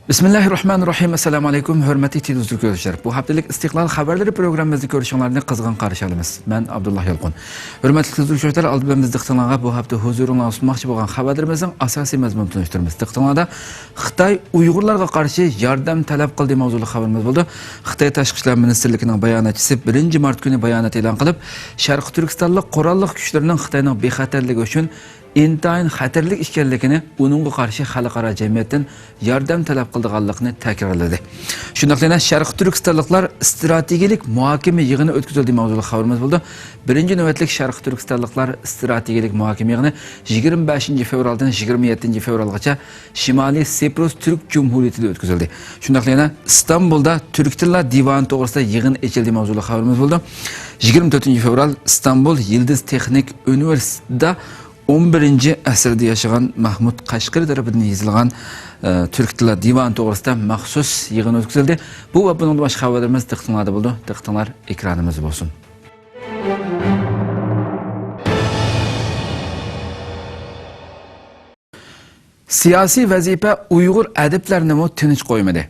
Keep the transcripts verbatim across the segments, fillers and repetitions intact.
بىسمىللاھىررەھمانىررەھىم. ئەسسالامۇ ئەلەيكۇم، ھۆرمەتلىك تېلېۋىزور كۆرۈشلەر. بۇ ھەپتىلىك ئىستىقلال خەۋەرلىرى پروگراممىمىزنى كۆرۈشۈڭلارنى قىزغىن قارشى ئالىمىز. مەن ئابدۇللا يالقۇن. ھۆرمەتلىك تېلېۋىزور كۆرۈشلەر، ئالدى بىلەن بىز دىققىتىڭلارغا بۇ ھەپتە ھۇزۇرۇڭلارغا سۇنماقچى بولغان خەۋەرلىرىمىزنىڭ ئاساسىي مەزمۇنىنى تونۇشتۇرىمىز. دىققىتىڭلاردا خىتاي ئۇيغۇرلارغا قارشى ياردەم تەلەپ قىلدى ماۋزۇلۇق خەۋىرىمىز بولىدۇ. خىتاي تاشقى ئىشلار مىنىستىرلىكىنىڭ باياناتچىسى بىرىنچى مارت كۈنى بايانات ئېلان قىلىپ، شەرقىي تۈركىستانلىق قوراللىق كۈچلىرىنىڭ خىتاينىڭ بىخەتەرلىكى ئۈچۈن ئىنتايىن خەتەرلىك ئىكەنلىكىنى، ئۇنىڭغا قارشى خەلقئارا جەمئىيەتتىن ياردەم تەلەپ قىلىدىغانلىقىنى تەكرارلىدى. شۇنداقلا يەنە شەرقىي تۈركىستانلىقلار ئىستراتېگىيەلىك مۇھاكىمە يىغىنى ئۆتكۈزۈلدى ماۋزۇلۇق خەۋىرىمىز بولىدۇ. بىرىنچى نۆۋەتلىك شەرقىي تۈركىستانلىقلار ئىستراتېگىيەلىك مۇھاكىمە يىغىنى يىگىرمە بەشىنچى فېۋرالدىن يىگىرمە يەتتىنچى فېۋرالغىچە شىمالىي سىپرۇس تۈرك جۇمھۇرىيىتىدە ئۆتكۈزۈلدى. شۇنداقلا يەنە ئىستانبۇلدا تۈرك تىللار دىۋانى توغرىسىدا يىغىن ئېچىلدى ماۋزۇلۇق خەۋىرىمىز بولىدۇ. يىگىرمە تۆتىنچى فېۋرال ئىستانبۇل يىلدىز تېخنىك ئۇنىۋېرسىتېتىدا ئون بىرىنچى ئەسىردە ياشىغان مەھمۇد قەشقىرى تەرىپىدىن يېزىلغان، ئە، تۈرك تىللار دىۋانى توغرىسىدا مەخسۇس يىغىن ئۆتكۈزۈلدى. بۇ ۋە بۇنىڭدىن باشقا خەۋەرلىرىمىز دىققىتىڭلاردا بولىدۇ. دىققىتىڭلار ئېكرانىمىزدا بولسۇن. سىياسىي ۋەزىپە ئۇيغۇر ئەدىبلەرنىمۇ تىنچ قويمىدى.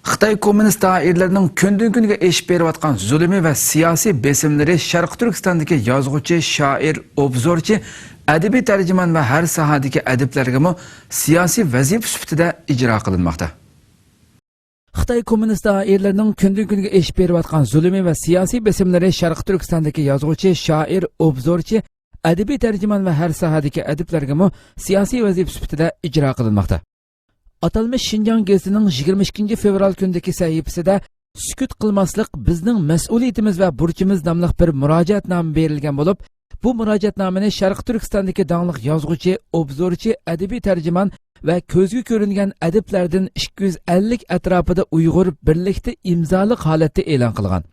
خىتاي كوممۇنىست دائىرىلىرىنىڭ كۈندىن-كۈنگە ئېشىپ بېرىۋاتقان زۇلۇمى ۋە سىياسىي بېسىملىرى شەرقىي تۈركىستاندىكى يازغۇچى، شائىر، ئوبزورچى، ئەدەبىي تەرجىمان ۋە ھەر ساھەدىكى ئەدىبلەرگىمۇ سىياسىي ۋەزىپە سۈپىتىدە ئىجرا قىلىنماقتا. خىتاي كوممۇنىست دائىرىلىرىنىڭ كۈندىن-كۈنگە ئېشىپ بېرىۋاتقان زۇلۇمى ۋە سىياسىي بېسىملىرى شەرقىي تۈركىستاندىكى يازغۇچى، شائىر، ئوبزورچى، ئەدەبىي تەرجىمان ۋە ھەر ساھەدىكى ئەدىبلەرگىمۇ سىياسىي ۋەزىپە سۈپىتىدە ئىجرا قىلىنماقتا. ئاتالمىش شىنجاڭ گېزىتىنىڭ يىگىرمە ئىككىنچى فېۋرال كۈنىدىكى سەھىپىسىدە، «سۈكۈت قىلماسلىق بىزنىڭ مەسئۇلىيىتىمىز ۋە بۇرچىمىز» ناملىق بىر مۇراجىئەتنامە بېرىلگەن بولۇپ، بۇ مۇراجىئەتنامىنى شەرقىي تۈركىستاندىكى داڭلىق يازغۇچى، ئوبزورچى، ئەدەبىي تەرجىمان ۋە كۆزگە كۆرۈنگەن ئەدىبلەردىن ئىككى يۈز ئەللىك ئەتراپىدا ئۇيغۇر بىرلىكتە ئىمزالىق ھالەتتە ئېلان قىلغان.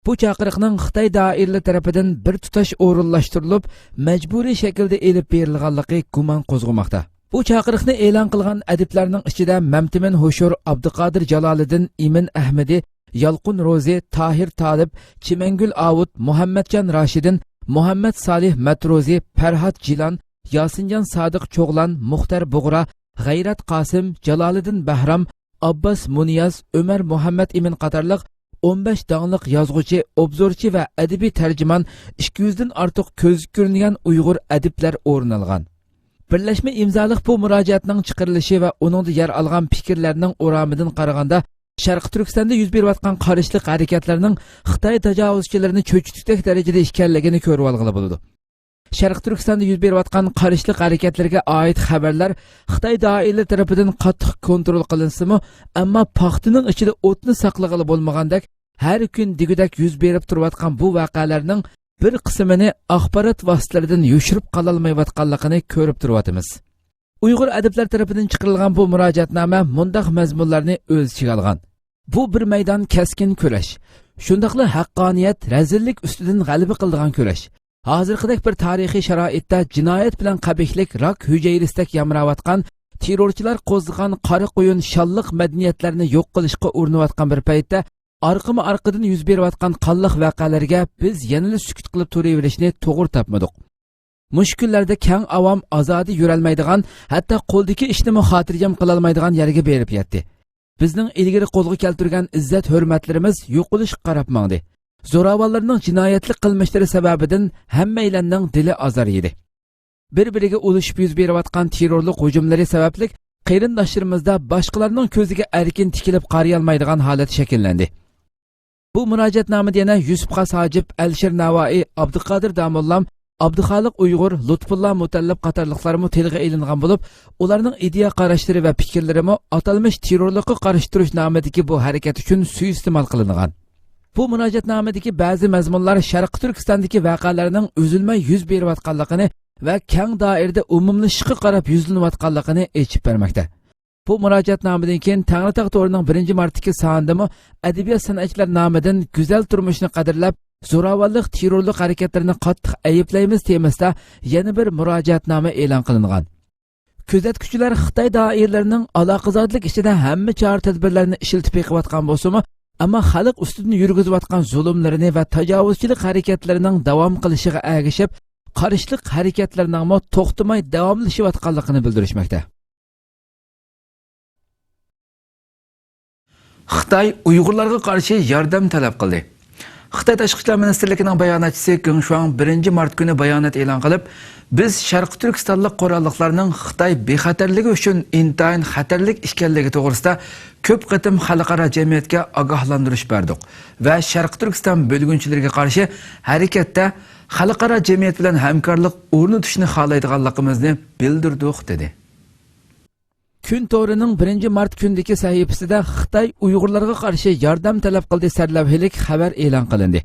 بۇ چاقىرىقنىڭ خىتاي دائىرىلىرى تەرىپىدىن بىر تۇتاش ئورۇنلاشتۇرۇلۇپ، مەجبۇرىي شەكىلدە ئېلىپ بېرىلغانلىقى گۇمان قوزغىماقتا. بۇ چاقىرىقنى ئېلان قىلغان ئەدىبلەرنىڭ ئىچىدە مەمتىمىن ھوشۇر، ئابدۇقادىر جالالىدىن، ئىمىن ئەھمىدى، يالقۇن روزى، تاھىر تالىپ، چىمەنگۈل ئاۋۇت، مۇھەممەتجان راشىدىن، مۇھەممەد سالىھ مەتروزى، پەرھات جىلان، ياسىنجان سادىق چوغلان، مۇختەر بۇغرا، غەيرەت قاسىم، جالالىدىن بەھرام، ئابباس مۇنىياز، ئۆمەر مۇھەممەد ئىمىن قاتارلىق ئون بەش داڭلىق يازغۇچى، ئوبزورچى ۋە ئەدەبىي تەرجىمان، ئىككى يۈزدىن ئارتۇق كۆزگە كۆرۈنگەن ئۇيغۇر ئەدىبلەر ئورۇن ئالغان. بىرلەشمە ئىمزالىق بۇ مۇراجىئەتنىڭ چىقىرىلىشى ۋە ئۇنىڭدا يەر ئالغان پىكىرلەرنىڭ ئورامىدىن قارىغاندا، شەرقىي تۈركىستاندا يۈز بېرىۋاتقان قارشىلىق ھەرىكەتلىرىنىڭ خىتاي تاجاۋۇزچىلىرىنى چۆچۈتكۈدەك دەرىجىدە ئىكەنلىكىنى كۆرۈۋالغىلى بولىدۇ. شەرقىي تۈركىستاندا يۈز بېرىۋاتقان قارشىلىق ھەرىكەتلىرىگە ئائىت خەۋەرلەر خىتاي دائىرىلىرى تەرىپىدىن قاتتىق كونترول قىلىنسىمۇ، ئەمما پاختىنىڭ ئىچىدە ئوتنى ساقلىغىلى بولمىغاندەك، ھەر كۈن دېگۈدەك يۈز بېرىپ تۇرۇۋاتقان بۇ ۋەقەلەرنىڭ بىر قىسمىنى ئاخبارات ۋاسىتىلىرىدىن يوشۇرۇپ قالالمايۋاتقانلىقىنى كۆرۈپ تۇرۇۋاتىمىز. ئۇيغۇر ئەدىبلەر تەرىپىدىن چىقىرىلغان بۇ مۇراجىئەتنامە مۇنداق مەزمۇنلارنى ئۆز ئىچىگە ئالغان: بۇ بىر مەيدان كەسكىن كۈرەش، شۇنداقلا ھەققانىيەت، رەزىللىك ئۈستىدىن غەلىبە قىلىدىغان كۈرەش. ھازىرقىدەك بىر تارىخىي شارائىتتا جىنايەت بىلەن قەبىھلىك راك ھۈجەيرىسىدەك يامراۋاتقان، تېررورچىلار قوزغىغان قارا قۇيۇن شانلىق مەدەنىيەتلەرنى يوق قىلىشقا ئۇرۇنۇۋاتقان بىر پەيتتە، ئارقىمۇ ئارقىدىن يۈز بېرىۋاتقان قانلىق ۋەقەلەرگە بىز يەنىلا سۈكۈت قىلىپ تۇرۇۋېرىشنى توغرا تاپمىدۇق. مۇشۇ كۈنلەردە كەڭ ئاۋام ئازادە يۈرەلمەيدىغان، ھەتتا قولدىكى ئىشنىمۇ خاتىرجەم قىلالمايدىغان يەرگە بېرىپ يەتتى. بىزنىڭ ئىلگىرى قولغا كەلتۈرگەن ئىززەت-ھۆرمەتلىرىمىز يوقىلىشقا قاراپ ماڭدى. زوراۋانلارنىڭ جىنايەتلىك قىلمىشلىرى سەۋەبىدىن ھەممەيلەننىڭ دىلى ئازار يېدى. بىر-بىرىگە ئۇلىشىپ يۈز بېرىۋاتقان تېررورلۇق ھۇجۇملىرى سەۋەبلىك قېرىنداشلىرىمىزدا باشقىلارنىڭ كۆزىگە ئەركىن تىكىلىپ قارىيالمايدىغان ھالەت شەكىللەندى. بۇ مۇراجىئەتنامىدە يەنە يۈسۈپ خاس ھاجىپ، ئەلىشىر نەۋائى، ئابدۇقادىر داموللام، ئابدۇخالىق ئۇيغۇر، لۇتپۇللا مۇتەللىپ قاتارلىقلارمۇ تىلغا ئېلىنغان بولۇپ، ئۇلارنىڭ ئىدىيە قاراشلىرى ۋە پىكىرلىرىمۇ ئاتالمىش تېررورلۇققا قارشى تۇرۇش نامىدىكى بۇ ھەرىكەت ئۈچۈن سۇيىئىستېمال قىلىنغان. بۇ مۇراجىئەتنامىدىكى بەزى مەزمۇنلار شەرقىي تۈركىستاندىكى ۋەقەلەرنىڭ ئۈزۈلمەي يۈز بېرىۋاتقانلىقىنى ۋە كەڭ دائىرىدە ئومۇملىشىشقا قاراپ يۈزلىنىۋاتقانلىقىنى ئېچىپ بەرمەكتە. بۇ مۇراجىئەتنامىدىن كېيىن تەڭرىتاغ تورىنىڭ بىرىنچى مارتتىكى سانىدىمۇ ئەدەبىيات سەنئەتچىلەر نامىدىن گۈزەل تۇرمۇشنى قەدىرلەپ، زوراۋانلىق، تېررورلۇق ھەرىكەتلىرىنى قاتتىق ئەيىبلەيمىز تېمىسىدا يەنە بىر مۇراجىئەتنامە ئېلان قىلىنغان. كۆزەتكۈچىلەر خىتاي دائىرىلىرىنىڭ ئالاقىزادىلىك ئىچىدە ھەممە چارە-تەدبىرلەرنى ئىشلىتىپ بېقىۋاتقان بولسىمۇ، ئەمما خەلق ئۈستىدىن يۈرگۈزۈۋاتقان زۇلۇملىرىنى ۋە تاجاۋۇزچىلىق ھەرىكەتلىرىنىڭ داۋام قىلىشىغا ئەگىشىپ، قارشىلىق ھەرىكەتلىرىنىڭمۇ توختىماي داۋاملىشىۋاتقانلىقىنى بىلدۈرۈشمەكتە. خىتاي ئۇيغۇرلارغا قارشى ياردەم تەلەپ قىلدى. خىتاي تاشقى ئىشلار مىنىستىرلىكىنىڭ باياناتچىسى گېڭ شۇاڭ بىرىنچى مارت كۈنى بايانات ئېلان قىلىپ، بىز شەرقىي تۈركىستانلىق قوراللىقلارنىڭ خىتاي بىخەتەرلىكى ئۈچۈن ئىنتايىن خەتەرلىك ئىكەنلىكى توغرىسىدا كۆپ قېتىم خەلقئارا جەمئىيەتكە ئاگاھلاندۇرۇش بەردۇق ۋە شەرقىي تۈركىستان بۆلگۈنچىلىرىگە قارشى ھەرىكەتتە خەلقئارا جەمئىيەت بىلەن ھەمكارلىق ئورنىتىشنى خالايدىغانلىقىمىزنى بىلدۈردۇق، دېدى. كۈن تورىنىڭ بىرىنچى مارت كۈندىكى سەھىپىسىدە خىتاي ئۇيغۇرلارغا قارشى ياردەم تەلەپ قىلدى سەرلەۋھىلىك خەۋەر ئېلان قىلىندى.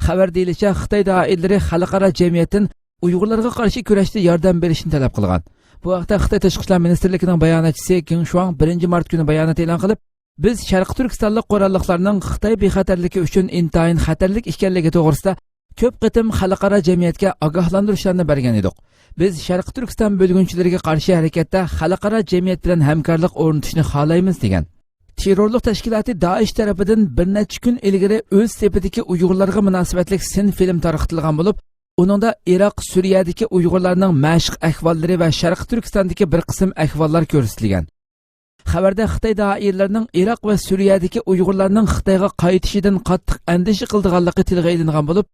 خەۋەر دېيىلىشىچە، خىتاي دائىرىلىرى خەلقئارا جەمئىيەتتىن ئۇيغۇرلارغا قارشى كۈرەشتە ياردەم بېرىشنى تەلەپ قىلغان. بۇ ھەقتە خىتاي تاشقى ئىشلار مىنىستىرلىكىنىڭ باياناتچىسى گېڭ شۇاڭ بىرىنچى مارت كۈنى بايانات ئېلان قىلىپ، بىز شەرقىي تۈركىستانلىق قوراللىقلارنىڭ خىتاي بىخەتەرلىكى ئۈچۈن ئىنتايىن خەتەرلىك ئىكەنلىكى توغرىسىدا كۆپ قېتىم خەلقئارا جەمئىيەتكە ئاگاھلاندۇرۇشلارنى بەرگەن ئىدۇق. بىز شەرقىي تۈركىستان بۆلگۈنچىلىرىگە قارشى ھەرىكەتتە خەلقئارا جەمئىيەت بىلەن ھەمكارلىق ئورنىتىشنى خالايمىز، دېگەن. تېررورلۇق تەشكىلاتى دائىش تەرىپىدىن بىر نەچچە كۈن ئىلگىرى ئۆز سېپىدىكى ئۇيغۇرلارغا مۇناسىۋەتلىك سىن فىلىم تارقىتىلغان بولۇپ، ئۇنىڭدا ئىراق، سۈرىيەدىكى ئۇيغۇرلارنىڭ مەشىق ئەھۋاللىرى ۋە شەرقىي تۈركىستاندىكى بىر قىسىم ئەھۋاللار كۆرسىتىلگەن. خەۋەردە خىتاي دائىرىلىرىنىڭ ئىراق ۋە سۈرىيەدىكى ئۇيغۇرلارنىڭ خىتايغا قايتىشىدىن قاتتىق ئەندىشە قىلىدىغانلىقى تىلغا ئېلىنغان بولۇپ،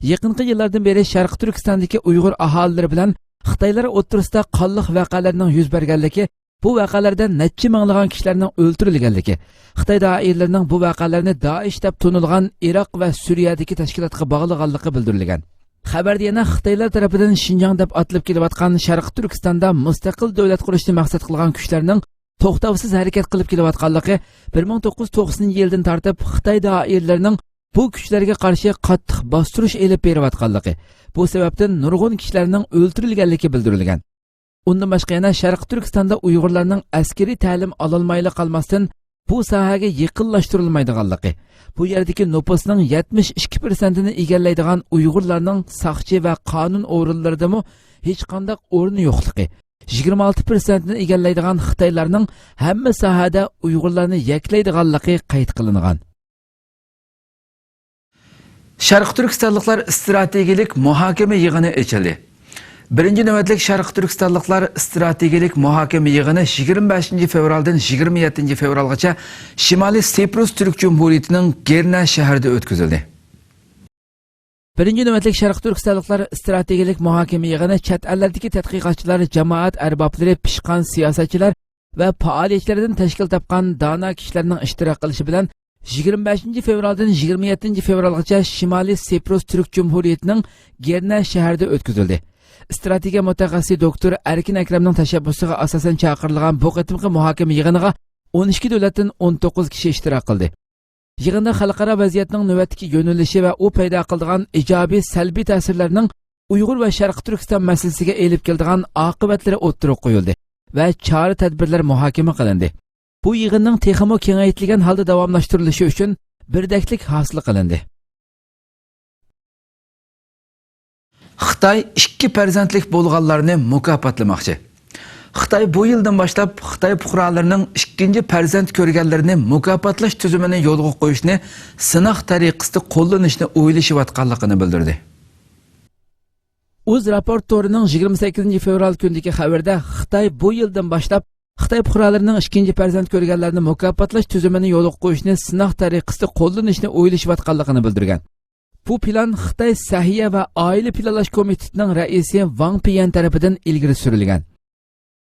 يېقىنقى يىللاردىن بېرى شەرقىي تۈركىستاندىكى ئۇيغۇر ئاھالىلىرى بىلەن خىتايلار ئوتتۇرىسىدا قانلىق ۋەقەلەرنىڭ يۈز بەرگەنلىكى، بۇ ۋەقەلەردە نەچچە مىڭلىغان كىشىلەرنىڭ ئۆلتۈرۈلگەنلىكى، خىتاي دائىرىلىرىنىڭ بۇ ۋەقەلەرنى دائىش دەپ تونۇلغان ئىراق ۋە سۈرىيەدىكى تەشكىلاتقا باغلىغانلىقى بىلدۈرۈلگەن. خەۋەردە يەنە خىتايلار تەرىپىدىن شىنجاڭ دەپ ئاتىلىپ كېلىۋاتقان شەرقىي تۈركىستاندا مۇستەقىل دۆلەت قۇرۇشنى مەقسەت قىلغان كۈچلەرنىڭ توختاۋسىز ھەرىكەت قىلىپ كېلىۋاتقانلىقى، بىر مىڭ توققۇز يۈز توقسىنىنچى يىلدىن تارتىپ خىتاي دائىرىلىرىنىڭ بۇ كۈچلەرگە قارشى قاتتىق باستۇرۇش ئېلىپ بېرىۋاتقانلىقى، بۇ سەۋەبتىن نۇرغۇن كىشىلەرنىڭ ئۆلتۈرۈلگەنلىكى بىلدۈرۈلگەن. ئۇندىن باشقا يەنە شەرقىي تۈركىستاندا ئۇيغۇرلارنىڭ ئەسكىرىي تەلىم ئالالمايلا قالماستىن، بۇ ساھەگە يېقىنلاشتۇرۇلمايدىغانلىقى، بۇ يەردىكى نوپۇسنىڭ يەتمىش ئىككى پىرسەنتىنى ئىگىلەيدىغان ئۇيغۇرلارنىڭ ساقچى ۋە قانۇن ئورۇنلىرىدىمۇ ھېچقانداق ئورنى يوقلۇقى، يىگىرمە ئالتە پىرسەنتنى ئىگىلەيدىغان خىتايلارنىڭ ھەممە ساھەدە ئۇيغۇرلارنى يەكلەيدىغانلىقى قەيت قىلىنغان. شەرقىي تۈركىستانلىقلار ئىستراتېگىيەلىك مۇھاكىمە يىغىنى ئېچىلدى. بىرىنچى نۆۋەتلىك شەرقىي تۈركىستانلىقلار ئىستراتېگىيەلىك مۇھاكىمە يىغىنى يىگىرمە بەشىنچى فېۋرالدىن يىگىرمە يەتتىنچى فېۋرالغىچە شىمالىي سىپرۇس تۈرك جۇمھۇرىيىتىنىڭ گېرنە شەھىرىدە ئۆتكۈزۈلدى. بىرىنچى نۆۋەتلىك شەرقىي تۈركىستانلىقلار ئىستراتېگىيەلىك مۇھاكىمە يىغىنى چەت ئەللەردىكى تەتقىقاتچىلار، جامائەت ئەربابلىرى، پىشقان سىياسەتچىلەر ۋە پائالىيەتچىلەردىن تەشكىل تاپقان دانا كىشىلەرنىڭ ئىشتىراك قىلىشى بىلەن يىگىرمە بەشىنچى فېۋرالدىن يىگىرمە يەتتىنچى فېۋرالغىچە شىمالىي سىپرۇس تۈرك جۇمھۇرىيىتىنىڭ گېرنە شەھىرىدە ئۆتكۈزۈلدى. ئىستراتېگىيە مۇتەخەسسىسى دوكتور ئەركىن ئەكرەمنىڭ تەشەببۇسىغا ئاساسەن چاقىرىلغان بۇ قېتىمقى مۇھاكىمە يىغىنىغا ئون ئىككى دۆلەتتىن ئون توققۇز كىشى ئىشتىراك قىلدى. يىغىندا خەلقئارا ۋەزىيەتنىڭ نۆۋەتتىكى يۆنىلىشى ۋە ئۇ پەيدا قىلىدىغان ئىجابىي، سەلبىي تەسىرلەرنىڭ ئۇيغۇر ۋە شەرقىي تۈركىستان مەسىلىسىگە ئېلىپ كېلىدىغان ئاقىۋەتلىرى ئوتتۇرىغا قويۇلدى ۋە چارە-تەدبىرلەر مۇھاكىمە قىلىندى. بۇ يىغىننىڭ تېخىمۇ كېڭەيتىلگەن ھالدا داۋاملاشتۇرۇلۇشى ئۈچۈن بىردەكلىك ھاسىل قىلىندى. خىتاي ئىككى پەرزەنتلىك بولغانلارنى مۇكاپاتلىماقچى. خىتاي بۇ يىلدىن باشلاپ خىتاي پۇقرالىرىنىڭ ئىككىنچى پەرزەنت كۆرگەنلىرىنى مۇكاپاتلاش تۈزۈمىنى يولغا قويۇشنى سىناق تەرىقىسىدە قوللىنىشنى ئويلىشىۋاتقانلىقىنى بىلدۈردى. ئۇز راپورت تورىنىڭ يىگىرمە سەككىزىنچى فېۋرال كۈنىدىكى خەۋىرىدە، خىتاي بۇ يىلدىن باشلاپ خىتاي پۇقرالىرىنىڭ ئىككىنچى پەرزەنت كۆرگەنلەرنى مۇكاپاتلاش تۈزۈمىنى يولغا قويۇشنى سىناق تەرىقىسىدە قوللىنىشنى ئويلىشىۋاتقانلىقىنى بىلدۈرگەن. بۇ پىلان خىتاي سەھىيە ۋە ئائىلە پىلانلاش كومىتېتىنىڭ رەئىسى ۋاڭ پىيەن تەرىپىدىن ئىلگىرى سۈرۈلگەن.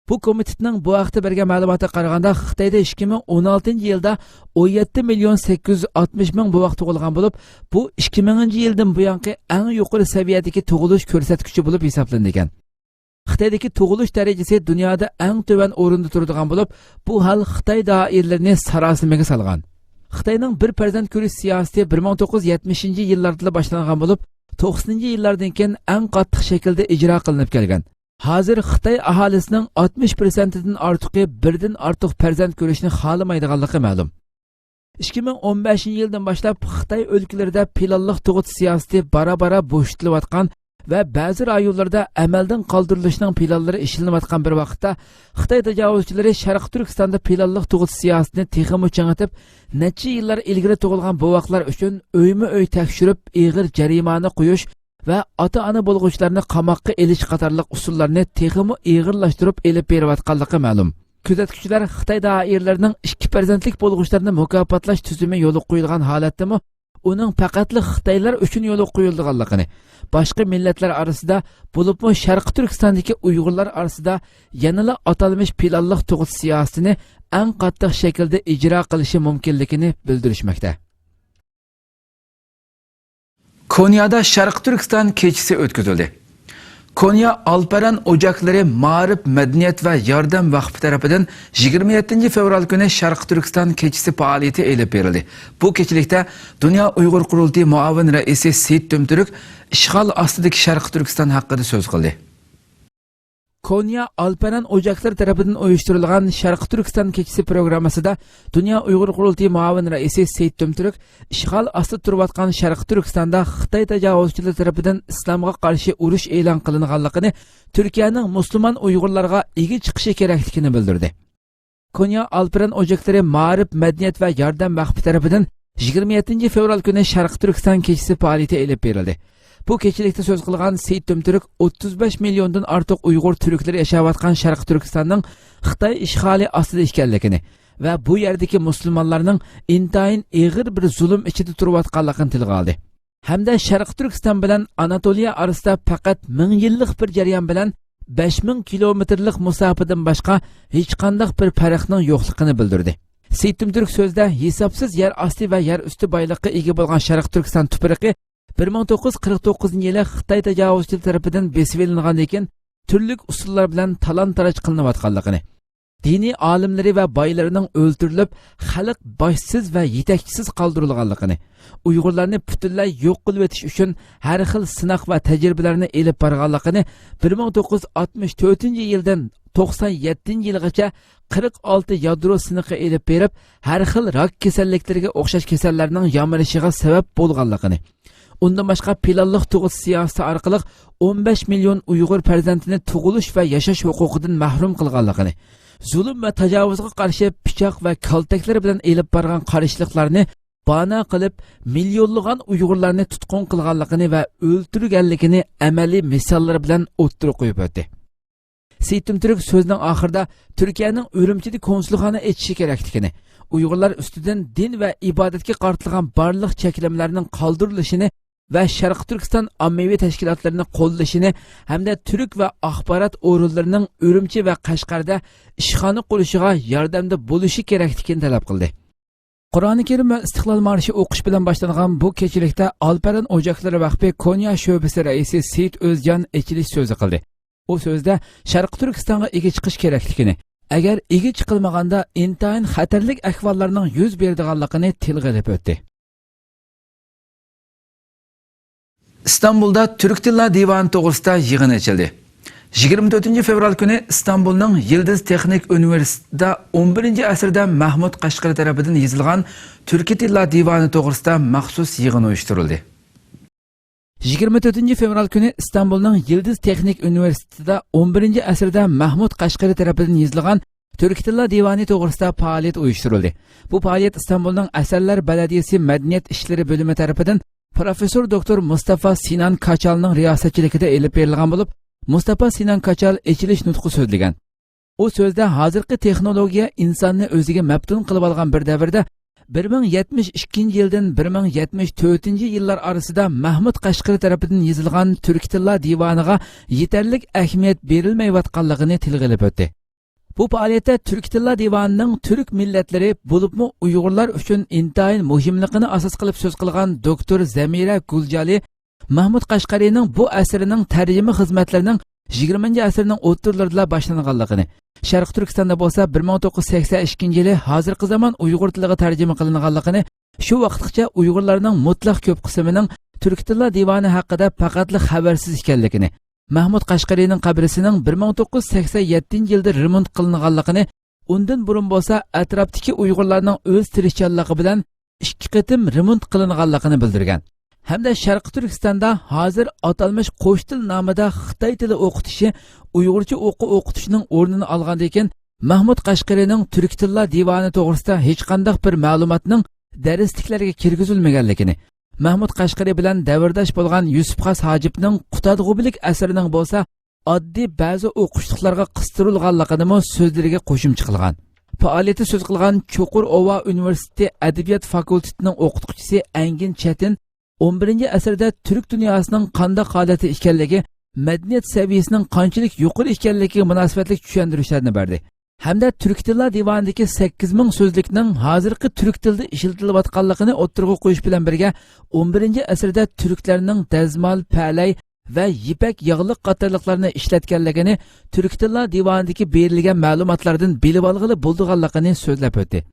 بۇ كومىتېتنىڭ بۇ ھەقتە بەرگەن مەلۇماتىغا قارىغاندا، خىتايدا ئىككى مىڭ ئون ئالتىنچى يىلدا ئون يەتتە مىليون سەككىز يۈز ئاتمىش مىڭ بوۋاق تۇغۇلغان بولۇپ، بۇ ئىككى مىڭىنچى يىلدىن بۇيانقى ئەڭ يۇقىرى سەۋىيەدىكى تۇغۇلۇش كۆرسەتكۈچى بولۇپ ھېسابلىنىدىكەن. خىتايدىكى تۇغۇلۇش دەرىجىسى دۇنيادا ئەڭ تۆۋەن ئورۇندا تۇرىدىغان بولۇپ، بۇ ھال خىتاي دائىرىلىرىنى ساراسىمىگە سالغان. خىتاينىڭ بىر پەرزەنت كۆرۈش سىياسىتى بىر مىڭ توققۇز يۈز يەتمىشىنچى يىللاردىلا باشلانغان بولۇپ، توقسىنىنچى يىللاردىن كېيىن ئەڭ قاتتىق شەكىلدە ئىجرا قىلىنىپ كەلگەن. ھازىر خىتاي ئاھالىسىنىڭ ئاتمىش پىرسەنتىدىن ئارتۇقى بىردىن ئارتۇق پەرزەنت كۆرۈشنى خالىمايدىغانلىقى مەلۇم. ئىككى مىڭ ئون بەشىنچى يىلدىن باشلاپ خىتاي ئۆلكىلىرىدە پىلانلىق تۇغۇت سىياسىتى بارا-بارا بوشىتىلىۋاتقان ۋە بەزى رايونلاردا ئەمەلدىن قالدۇرۇلۇشنىڭ پىلانلىرى ئىشلىنىۋاتقان بىر ۋاقىتتا، خىتاي تاجاۋۇزچىلىرى شەرقىي تۈركىستاندا پىلانلىق تۇغۇت سىياسىتىنى تېخىمۇ چىڭىتىپ، نەچچە يىللار ئىلگىرى تۇغۇلغان بوۋاقلار ئۈچۈن ئۆيمۇ ئۆي تەكشۈرۈپ، ئېغىر جەرىمانە قويۇش ۋە ئاتا-ئانا بولغۇچىلارنى قاماققا ئېلىش قاتارلىق ئۇسۇللارنى تېخىمۇ ئېغىرلاشتۇرۇپ ئېلىپ بېرىۋاتقانلىقى مەلۇم. كۆزەتكۈچىلەر خىتاي دائىرىلىرىنىڭ ئىككى پەرزەنتلىك بولغۇچىلارنى مۇكاپاتلاش تۈزۈمى يولغا قويۇلغان ھالەتتىمۇ ئۇنىڭ پەقەتلا خىتايلار ئۈچۈن يولغا قويۇلىدىغانلىقىنى، باشقا مىللەتلەر ئارىسىدا، بولۇپمۇ شەرقىي تۈركىستاندىكى ئۇيغۇرلار ئارىسىدا يەنىلا ئاتالمىش پىلانلىق تۇغۇت سىياسىتىنى ئەڭ قاتتىق شەكىلدە ئىجرا قىلىشى مۇمكىنلىكىنى بىلدۈرۈشمەكتە. كونيادا شەرقىي تۈركىستان كېچىسى ئۆتكۈزۈلدى. كونيا ئالپەرەن ئوچاقلىرى مائارىپ، مەدەنىيەت ۋە ياردەم ۋەقپى تەرىپىدىن يىگىرمە يەتتىنچى فېۋرال كۈنى شەرقىي تۈركىستان كېچىسى پائالىيىتى ئېلىپ بېرىلدى. بۇ كېچىلىكتە دۇنيا ئۇيغۇر قۇرۇلتىيى مۇئاۋىن رەئىسى سېيىت تۈمتۈرك ئىشغال ئاستىدىكى شەرقىي تۈركىستان ھەققىدە سۆز قىلدى. كونيا ئالپەرەن ئوچاقلىرى تەرىپىدىن ئۇيۇشتۇرۇلغان شەرقىي تۈركىستان كېچىسى پروگراممىسىدا دۇنيا ئۇيغۇر قۇرۇلتىيى مۇئاۋىن رەئىسى سېيىت تۈمتۈرك ئىشغال ئاستىدا تۇرۇۋاتقان شەرقىي تۈركىستاندا خىتاي تاجاۋۇزچىلىرى تەرىپىدىن ئىسلامغا قارشى ئۇرۇش ئېلان قىلىنغانلىقىنى، تۈركىيەنىڭ مۇسۇلمان ئۇيغۇرلارغا ئىگە چىقىشى كېرەكلىكىنى بىلدۈردى. كونيا ئالپەرەن ئوچاقلىرى مائارىپ، مەدەنىيەت ۋە ياردەم ۋەقپى تەرىپىدىن يىگىرمە يەتتىنچى فېۋرال كۈنى شەرقىي تۈركىستان كېچىسى پائالىيىتى ئېلىپ بېرىلدى. بۇ كېچىلىكتە سۆز قىلغان سېيىت تۈمتۈرك ئوتتۇز بەش مىليوندىن ئارتۇق ئۇيغۇر تۈركلىرى ياشاۋاتقان شەرقىي تۈركىستاننىڭ خىتاي ئىشغالى ئاستىدا ئىكەنلىكىنى ۋە بۇ يەردىكى مۇسۇلمانلارنىڭ ئىنتايىن ئېغىر بىر زۇلۇم ئىچىدە تۇرۇۋاتقانلىقىنى تىلغا ئالدى. ھەمدە شەرقىي تۈركىستان بىلەن ئاناتولىيە ئارىسىدا پەقەت مىڭ يىللىق بىر جەريان بىلەن بەش مىڭ كىلومېتىرلىق مۇساپىدىن باشقا ھېچقانداق بىر پەرقنىڭ يوقلۇقىنى بىلدۈردى. سېيىت تۈمتۈرك سۆزىدە، ھېسابسىز يەر ئاستى ۋە يەر ئۈستى بايلىققا ئىگە بولغان شەرقىي تۈركىستان تۇپرىقى بىر مىڭ توققۇز يۈز قىرىق توققۇزىنچى يىلى خىتاي تاجاۋۇزچىلىرى تەرىپىدىن بېسىۋېلىنغاندىن كېيىن، تۈرلۈك ئۇسۇللار بىلەن تالان-تاراج قىلىنىۋاتقانلىقىنى، دىنىي ئالىملىرى ۋە بايلىرىنىڭ ئۆلتۈرۈلۈپ، خەلق باشسىز ۋە يېتەكچىسىز قالدۇرۇلغانلىقىنى، ئۇيغۇرلارنى پۈتۈنلەي يوق قىلىۋېتىش ئۈچۈن ھەر خىل سىناق ۋە تەجرىبىلەرنى ئېلىپ بارغانلىقىنى، بىر مىڭ توققۇز يۈز ئاتمىش تۆتىنچى يىلدىن توقسان يەتتىنچى يىلغىچە قىرىق ئالتە يادرو سىنىقى ئېلىپ بېرىپ، ھەر خىل راك كېسەللىكلىرىگە ئوخشاش كېسەللەرنىڭ يامرىشىغا سەۋەب بولغانلىقىنى، ئۇندىن باشقا پىلانلىق تۇغۇت سىياسىتى ئارقىلىق ئون بەش مىليون ئۇيغۇر پەرزەنتىنى تۇغۇلۇش ۋە ياشاش ھوقۇقىدىن مەھرۇم قىلغانلىقىنى، زۇلۇم ۋە تاجاۋۇزغا قارشى پىچاق ۋە كالتەكلەر بىلەن ئېلىپ بارغان قارشىلىقلارنى بانا قىلىپ، مىليونلىغان ئۇيغۇرلارنى تۇتقۇن قىلغانلىقىنى ۋە ئۆلتۈرگەنلىكىنى ئەمەلىي مىساللار بىلەن ئوتتۇرىغا قويۇپ ئۆتتى. سېيىت تۈمتۈرك سۆزىنىڭ ئاخىرىدا تۈركىيەنىڭ ئۈرۈمچىدە كونسۇلخانا ئېچىشى كېرەكلىكىنى، ئۇيغۇرلار ئۈستىدىن دىن ۋە ئىبادەتكە قارىتىلغان بارلىق چەكلىمىلەرنىڭ قالدۇرۇلۇشىنى ۋە شەرقىي تۈركىستان ئاممىۋى تەشكىلاتلىرىنى قوللىشىنى ھەمدە تۈرك ۋە ئاخبارات ئورۇنلىرىنىڭ ئۈرۈمچى ۋە قەشقەردە ئىشخانا قۇرۇشىغا ياردەمدە بولۇشى كېرەكلىكىنى تەلەپ قىلدى. قۇرئانى كەرىم ۋە ئىستىقلال مارشى ئوقۇش بىلەن باشلانغان بۇ كېچىلىكتە ئالپەرەن ئوچاقلىرى ۋەقپى كونيا شۆبىسى رەئىسى سېيىت ئۆزجان ئېچىلىش سۆزى قىلدى. ئۇ سۆزىدە شەرقىي تۈركىستانغا ئىگە چىقىش كېرەكلىكىنى، ئەگەر ئىگە چىقىلمىغاندا ئىنتايىن خەتەرلىك ئەھۋاللارنىڭ يۈز بېرىدىغانلىقىنى تىلغا ئېلىپ ئۆتتى. ئىستانبۇلدا تۈرك تىللار دىۋانى توغرىسىدا يىغىن ئېچىلدى. يىگىرمە تۆتىنچى فېۋرال كۈنى ئىستانبۇلنىڭ يىلدىز تېخنىك ئۇنىۋېرسىتېتىدا ئون بىرىنچى ئەسىردە مەھمۇد قەشقىرى تەرىپىدىن يېزىلغان تۈركىي تىللار دىۋانى توغرىسىدا مەخسۇس يىغىن ئۇيۇشتۇرۇلدى. يىگىرمە تۆتىنچى فېۋرال كۈنى ئىستانبۇلنىڭ يىلدىز تېخنىك ئۇنىۋېرسىتېتىدا ئون بىرىنچى ئەسىردە مەھمۇد قەشقىرى تەرىپىدىن يېزىلغان تۈركىي تىللار دىۋانى توغرىسىدا پائالىيەت ئۇيۇشتۇرۇلدى. بۇ پائالىيەت ئىستانبۇلنىڭ ئەسەرلەر بەلەدىيىسى مەدەنىيەت ئىشلىرى بۆلۈمى تەرىپىدىن پروفېسسور دوكتور مۇستافا سىنان كاچالنىڭ رىياسەتچىلىكىدە ئېلىپ بېرىلغان بولۇپ، مۇستافا سىنان كاچال ئېچىلىش نۇتقى سۆزلىگەن. ئۇ سۆزىدە ھازىرقى تېخنولوگىيە ئىنساننى ئۆزىگە مەپتۇن قىلىۋالغان بىر دەۋردە، بىر مىڭ يەتمىش ئىككىنچى يىلدىن بىر مىڭ يەتمىش تۆتىنچى يىللار ئارىسىدا مەھمۇد قەشقىرى تەرىپىدىن يېزىلغان تۈركىي تىللار دىۋانىغا يېتەرلىك ئەھمىيەت بېرىلمەيۋاتقانلىقىنى تىلغا ئېلىپ ئۆتتى. بۇ پائالىيەتتە تۈركىي تىللار دىۋانىنىڭ تۈرك مىللەتلىرى، بولۇپمۇ ئۇيغۇرلار ئۈچۈن ئىنتايىن مۇھىملىقىنى ئاساس قىلىپ سۆز قىلغان دوكتور زەمىرە گۈلجالى مەھمۇد قەشقەرىنىڭ بۇ ئەسىرىنىڭ تەرجىمە خىزمەتلىرىنىڭ يىگىرمىنچى ئەسىرنىڭ ئوتتۇرىلىرىدا باشلانغانلىقىنى، شەرقىي تۈركىستاندا بولسا بىر مىڭ توققۇز يۈز سەكسەن ئىككىنچى يىلى ھازىرقى زامان ئۇيغۇر تىلىغا تەرجىمە قىلىنغانلىقىنى، شۇ ۋاقىتقىچە ئۇيغۇرلارنىڭ مۇتلەق كۆپ قىسمىنىڭ تۈركىي تىللار دىۋانى ھەققىدە پەقەتلا خەۋەرسىز ئىكەنلىكىنى، مەھمۇد قەشقەرىنىڭ قەبرىسىنىڭ بىر مىڭ توققۇز يۈز سەكسەن يەتتىنچى يىلدا رېمونت قىلىنغانلىقىنى، ئۇندىن بۇرۇن بولسا ئەتراپتىكى ئۇيغۇرلارنىڭ ئۆز تىرىشچانلىقى بىلەن ئىككى قېتىم رېمونت قىلىنغانلىقىنى بىلدۈرگەن ھەمدە شەرقىي تۈركىستاندا ھازىر ئاتالمىش قوش تىل نامىدا خىتاي تىلى ئوقۇتۇشى ئۇيغۇرچە ئوقۇ ئوقۇتۇشنىڭ ئورنىنى ئالغاندىن كېيىن، مەھمۇد قەشقىرىنىڭ تۈركىي تىللار دىۋانى توغرىسىدا ھېچقانداق بىر مەلۇماتنىڭ دەرسلىكلەرگە كىرگۈزۈلمىگەنلىكىنى، مەھمۇد قەشقىرى بىلەن دەۋرداش بولغان يۈسۈپ خاس ھاجىپنىڭ قۇتادغۇبىلىك ئەسىرىنىڭ بولسا ئاددىي بەزى ئوقۇشلۇقلارغا قىستۇرۇلغانلىقىنىمۇ سۆزلىرىگە قوشۇمچە قىلغان. پائالىيەتتە سۆز قىلغان چوقۇر ئوۋا ئۇنىۋېرسىتېتى ئەدەبىيات فاكۇلتېتىنىڭ ئوقۇتقۇچىسى ئەنگىن چەتىن ئون بىرىنچى ئەسىردە تۈرك دۇنياسىنىڭ قانداق ھالەتتە ئىكەنلىكى، مەدەنىيەت سەۋىيەسىنىڭ قانچىلىك يۇقىرى ئىكەنلىكىگە مۇناسىۋەتلىك چۈشەندۈرۈشلەرنى بەردى. ھەمدە تۈركىي تىللار دىۋانىدىكى سەككىز مىڭ سۆزلۈكنىڭ ھازىرقى تۈرك تىلىدا ئىشلىتىلىۋاتقانلىقىنى ئوتتۇرىغا قويۇش بىلەن بىرگە، ئون بىرىنچى ئەسىردە تۈركلەرنىڭ دەزمال، پەلەي ۋە يىپەك ياغلىق قاتارلىقلارنى ئىشلەتكەنلىكىنى تۈركىي تىللار دىۋانىدىكى بېرىلگەن مەلۇماتلاردىن بىلىۋالغىلى بولىدىغانلىقىنى سۆزلەپ ئۆتتى.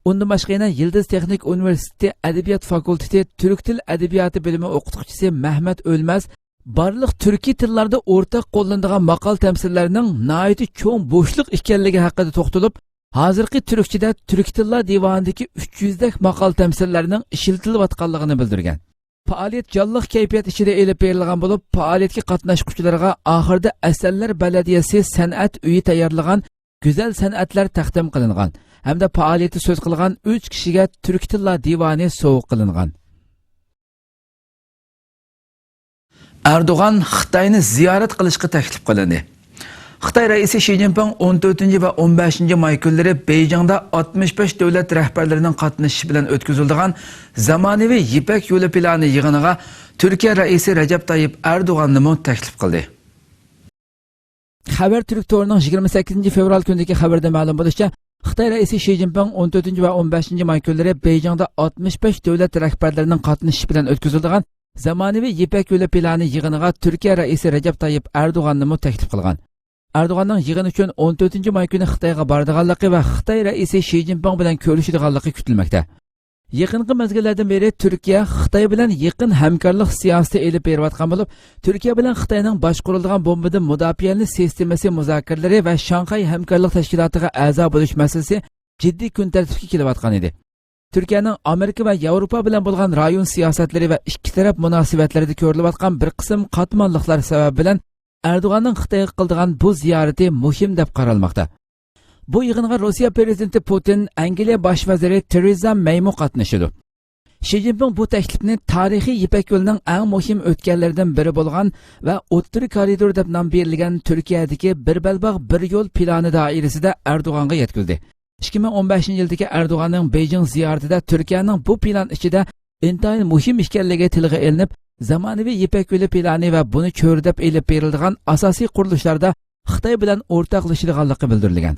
ئۇندىن باشقا يەنە يىلدىز تېخنىك ئۇنىۋېرسىتېتى ئەدەبىيات فاكۇلتېتى تۈرك تىل ئەدەبىياتى بۆلۈمى ئوقۇتقۇچىسى مەھمەت ئۆلمەز بارلىق تۈركىي تىللاردا ئورتاق قوللىنىدىغان ماقال تەمسىللەرنىڭ ناھايىتى چوڭ بوشلۇق ئىكەنلىكى ھەققىدە توختىلىپ، ھازىرقى تۈركچىدە تۈركىي تىللار دىۋانىدىكى ئۈچ يۈزدەك ماقال تەمسىللەرنىڭ ئىشلىتىلىۋاتقانلىقىنى بىلدۈرگەن. پائالىيەت جانلىق كەيپىيات ئىچىدە ئېلىپ بېرىلغان بولۇپ، پائالىيەتكە قاتناشقۇچىلارغا ئاخىرىدا ئەسەرلەر بەلەدىيەسى سەنئەت ئۆيى تەييارلىغان گۈزەل سەنئەتلەر تەقدىم قىلىنغان ھەمدە پائالىيەتتە سۆز قىلغان ئۈچ كىشىگە تۈركىي تىللار دىۋانى سوۋغا قىلىنغان. ئەردوغان خىتاينى زىيارەت قىلىشقا تەكلىپ قىلىندى. خىتاي رەئىسى شى جىنپىڭ ئون تۆتىنچى ۋە ئون بەشىنچى ماي كۈنلىرى بېيجىڭدا ئاتمىش بەش دۆلەت رەھبەرلىرىنىڭ قاتنىشىشى بىلەن ئۆتكۈزۈلىدىغان زامانىۋى يىپەك يولى پىلانى يىغىنىغا تۈركىيە رەئىسى رەجەپ تايىپ ئەردوغاننىمۇ تەكلىپ قىلدى. خەۋەر تۈرك تورىنىڭ يىگىرمە سەككىزىنچى فېۋرال كۈنىدىكى خەۋىرىدە مەلۇم بولۇشىچە، خىتاي رەئىسى شى جىنپىڭ ئون تۆتىنچى ۋە ئون بەشىنچى ماي كۈنلىرى بېيجىڭدا ئاتمىش بەش دۆلەت رەھبەرلىرىنىڭ قاتنىشىشى بىلەن ئۆتكۈزۈلىدىغان زامانىۋى يىپەك يولى پىلانى يىغىنىغا تۈركىيە رەئىسى رەجەپ تايىپ ئەردوغاننىمۇ تەكلىپ قىلغان. ئەردوغاننىڭ يىغىن ئۈچۈن ئون تۆتىنچى ماي كۈنى خىتايغا بارىدىغانلىقى ۋە خىتاي رەئىسى شى جىنپىڭ بىلەن كۆرۈشىدىغانلىقى كۈتۈلمەكتە. يېقىنقى مەزگىللەردىن بېرى تۈركىيە خىتاي بىلەن يېقىن ھەمكارلىق سىياسىتى ئېلىپ بېرىۋاتقان بولۇپ، تۈركىيە بىلەن خىتاينىڭ باشقۇرۇلىدىغان بومبىدىن مۇداپىئەلىنىش سىستېمىسى مۇزاكىرىلىرى ۋە شاڭخەي ھەمكارلىق تەشكىلاتىغا ئەزا بولۇش مەسىلىسى جىددىي كۈن تەرتىپكە كېلىۋاتقان ئىدى. تۈركىيەنىڭ ئامېرىكا ۋە ياۋروپا بىلەن بولغان رايون سىياسەتلىرى ۋە ئىككى تەرەپ مۇناسىۋەتلىرىدە كۆرۈلۈۋاتقان بىر قىسىم قاتماللىقلار سەۋەبى بىلەن ئەردوغاننىڭ خىتايغا قىلىدىغان بۇ زىيارىتى مۇھىم دەپ قارالماقتا. بۇ يىغىنغا روسىيە پىرېزىدېنتى پۇتىن، ئەنگلىيە باش ۋەزىرى تېرېزا مەيمۇ قاتنىشىدۇ. شى جىنپىڭ بۇ تەكلىپنى تارىخىي يىپەك يولىنىڭ ئەڭ مۇھىم ئۆتكەللىرىدىن بىرى بولغان ۋە ئوتتۇرا كارىدور دەپ نام بېرىلگەن تۈركىيەدىكى بىر بەلباغ بىر يول پىلانى دائىرىسىدە ئەردوغانغا يەتكۈزدى. ئىككى مىڭ ئون بەشىنچى يىلدىكى ئەردوغاننىڭ بېيجىڭ زىيارىتىدە تۈركىيەنىڭ بۇ پىلان ئىچىدە ئىنتايىن مۇھىم ئىكەنلىكى تىلغا ئېلىنىپ، زامانىۋى يىپەك يولى پىلانى ۋە بۇنى چۆرىدەپ ئېلىپ بېرىلىدىغان ئاساسىي قۇرۇلۇشلاردا خىتاي بىلەن ئورتاقلىشىدىغانلىقى بىلدۈرۈلگەن.